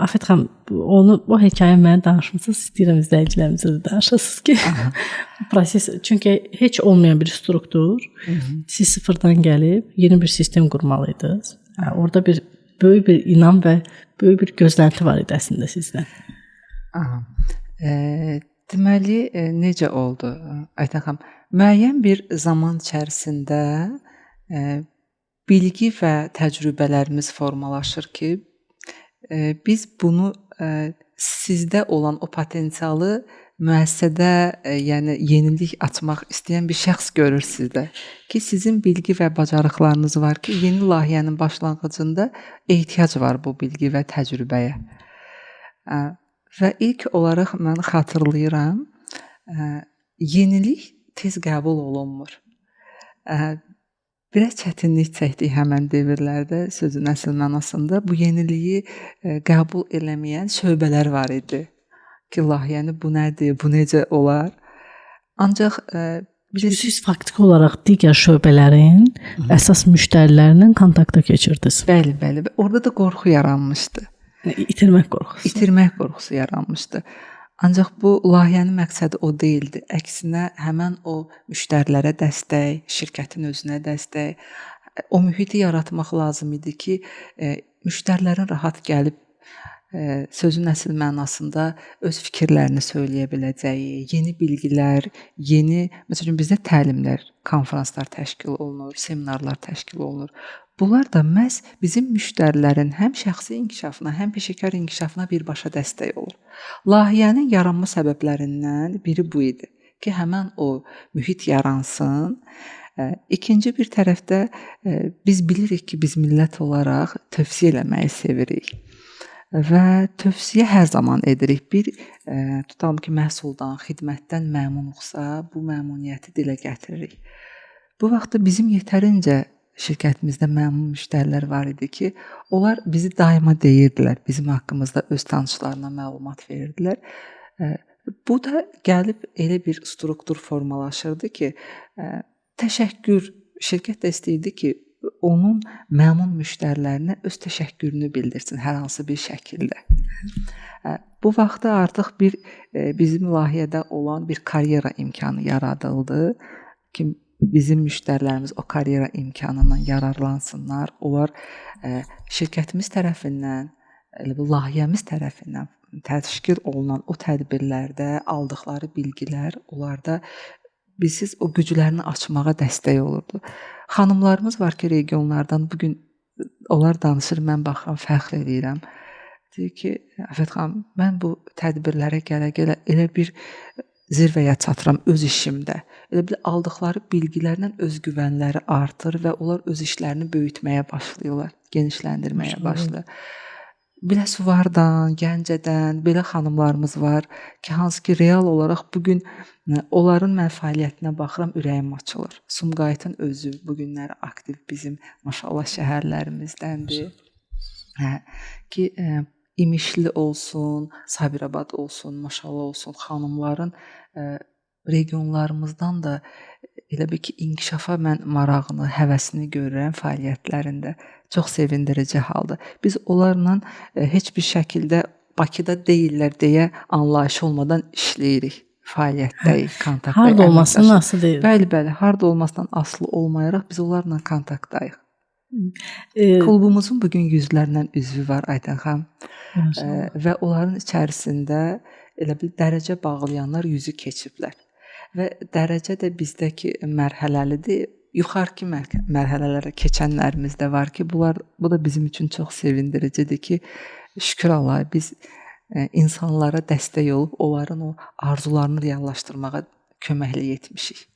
Afət xanım, onu bu hekayə mənə danışmısınız, istəyirəm izləyicilərimizə də danışasınız ki, proses çünki heç olmayan bir struktur, siz sıfırdan gəlib yeni bir sistem qurmalıydınız. Hə, orada bir böyük bir inam və böyük bir gözlənti var idi əslində sizdən. Aha. Deməli, necə oldu Aytən xanım? Müəyyən bir zaman içərisində bilgi və təcrübələrimiz formalaşır ki, biz bunu sizdə olan o potensialı müəssisədə, yəni yenilik açmaq istəyən bir şəxs görür sizdə ki, sizin bilgi və bacarıqlarınız var ki, yeni layihənin başlanğıcında ehtiyac var bu bilgi və təcrübəyə. Və ilk olaraq mən xatırlayıram, yenilik tez qəbul olunmur. Biraz çətinlik çəkdik həmən dövrlərdə sözün əsl mənasında. Bu yeniliyi qəbul eləməyən şöbələr var idi ki, layihəni bu nədir, bu necə olar? Ancaq bilirsiniz, siz faktiki olaraq digər şöbələrin əsas müştərilərlə kontakta keçirdiniz. Bəli, bəli. Orada da qorxu yaranmışdı. İtirmək qorxusu. İtirmək qorxusu yaranmışdı. Ancaq bu layihənin məqsədi o deyildi. Əksinə həmən o müştərilərə dəstək, şirkətin özünə dəstək, o mühiti yaratmaq lazım idi ki, müştərilərin rahat gəlib sözün əsl mənasında öz fikirlərini söyləyə biləcəyi, yeni bilgilər, yeni, məsəl üçün bizdə təlimlər, konfranslar təşkil olunur, seminarlar təşkil olunur. Bunlar da məhz bizim müştərilərin həm şəxsi inkişafına, həm peşəkar inkişafına birbaşa dəstək olur. Layihənin yaranma səbəblərindən biri bu idi ki, həmən o mühit yaransın. İkinci bir tərəfdə biz bilirik ki, biz millət olaraq tövsiyə eləməyi sevirik. Və tövsiyə hər zaman edirik. Bir tutalım ki, məhsuldan, xidmətdən məmnunuqsa, bu məmnuniyyəti dilə gətiririk. Bu vaxtda bizim yetərincə şirkətimizdə məmnun müştərilər var idi ki, onlar bizi daima deyirdilər, bizim haqqımızda öz tanışlarına məlumat verirdilər. Bu da gəlib elə bir struktur formalaşırdı ki, təşəkkür, şirkət də istəyirdi ki, onun məmnun müştərilərinə öz təşəkkürünü bildirsin hər hansı bir şəkildə. Bu vaxtda artıq bir bizim layihədə olan bir karyera imkanı yaradıldı ki, bizim müştərilərimiz o karyera imkanından yararlansınlar. Onlar şirkətimiz tərəfindən, elə bil layihəmiz tərəfindən təşkil olunan o tədbirlərdə aldıqları bilgilər onlarda bilirsiz o güclərini açmağa dəstək olurdu. Xanımlarımız var ki, regionlardan bu gün onlar danışır, mən baxıram, fəxr eləyirəm. Deyir ki, Afət xanım, mən bu tədbirlərə gələ-gələ elə bir zirvəyə çatıram öz işimdə. Elə bil aldıqları bilgilərlə özgüvənləri artır və onlar öz işlərini böyütməyə başlayırlar, genişləndirməyə başlayırlar. Biləsuvardan, Gəncədən belə xanımlarımız var ki, hansı ki real olaraq bu gün onların mən fəaliyyətinə baxıram, ürəyim açılır. Sumqayıtın özü bu günləri aktiv bizim maşallah şəhərlərimizdəndir. Hə, ki İmişli olsun, Sabirabad olsun, maşallah olsun xanımların regionlarımızdan da elə bil ki, inkişafa mən marağını, həvəsini görürəm fəaliyyətlərində. Çox sevindirici haldır. Biz onlarla heç bir şəkildə Bakıda deyillər deyə anlayış olmadan işləyirik, fəaliyyətdəyik, kontaktdayıq. Harda olmasından asılı deyil. Bəli, bəli, harda olmasından asılı olmayaraq biz onlarla kontaktdayıq. Klubumuzun bugün yüzlərlə üzvü var Aytən xanım. Və onların içərisində elə bil dərəcə bağlayanlar 100-ü keçiblər. Və dərəcə də bizdəki mərhələlidir. Yuxarıki mərhələlərə keçənlərimiz də var ki, bunlar, bu da bizim üçün çox sevindiricidir ki, şükür Allaha biz insanlara dəstək olub onların o arzularını reallaşdırmağa köməklik etmişik.